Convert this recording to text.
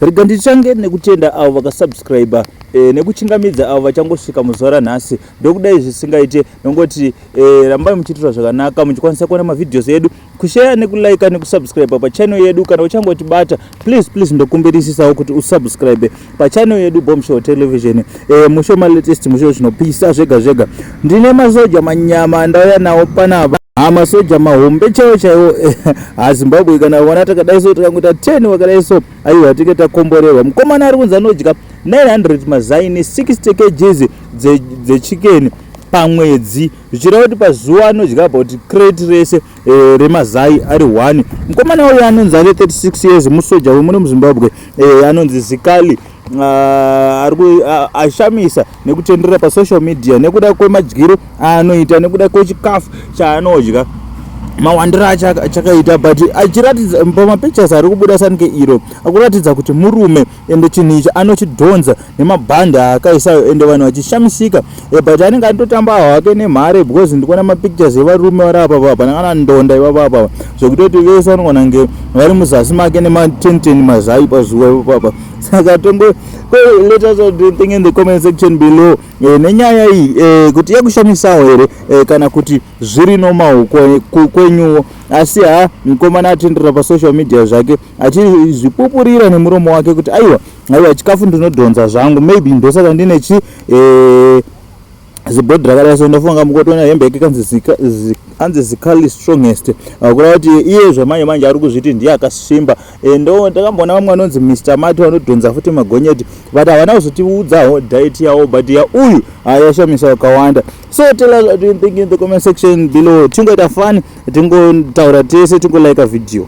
Rega ndichange nekutenda avo vakasubscribe nekuchingamidza avo vachangosvika muzuva ranhasi. Ndokudai zvisingaite, nongoti rambai muchiitira zvakanaka, muchikwanisa kuona mavideos edu, kushare nekulike nekusubscribe pachannel yedu. Kana uchangotibata, please please, ndokumbirisisawo kuti usubscribe pachannel yedu, Bombshow Television. Musho malatest, musho zvinopisa zvega zvega. Ndine masoja manyama andauya nawo panapa. Ha, masoja mahombe chaiwo chaiwo. HaZimbabwe, kana wana takadai so, tikangoita 10 wakadai so, aiwa, tinge takomborerwa. Mukomana ari kunzi anodya 900 mazai ne60 kgs dzechicken pamwedzi, zvichireva kuti pazuva anodya about crate rese remazai ari 1. Mukomana uyu anonzi ane 36 years, musoja wemuno muZimbabwe, anonzi Zikali. Ari ashamisa nekutenderera pasocial media nekuda kwemadyiro aanoita, nekuda kwechikafu chaanodya, mawandiro acho achakaita. But achiratidza pamapictures ari kubuda sanike iro, akuratidza kuti murume, ende chinhu ichi anochidhonza nemabhandi aakaisayo, ende vanhu vachishamisika. But anenge atotamba hake nemhare, because ndikuona mapictures evarume vari apa papa nakana ndonda ivapa apa, zvekutoti vese vanogona kunge vari muzasi make nema10 mazai pazuva ipapapa. Saka tongo let us know think in the comment section below nenyaya iyi, kuti yakushamisawo here kana kuti zviri normal kwenyuwo. Asi ha, mukomana atenderera pasocial media zvake achizvipupurira nemuromo wake kuti aiwa, aiwa, chikafu ndinodhonza zvangu, maybe ndosaka ndine chi zibhodhi rakadai so. Ndofunga mukotoona hembe yake kanzi anzi Zikali Strongest, kureva kuti iye zvamanje manje ari kuzviti ndiye akasimba. Ndo ndakamboona vamwe vanonzi Mr Mati vanodhonza futi magonyeti, but havana kuzotiudzawo diet yavo, but yauyu yashamisa vakawanda. So tell us what you think in the comment section below. Tingoita fun, tingotaura tese, tingolike video.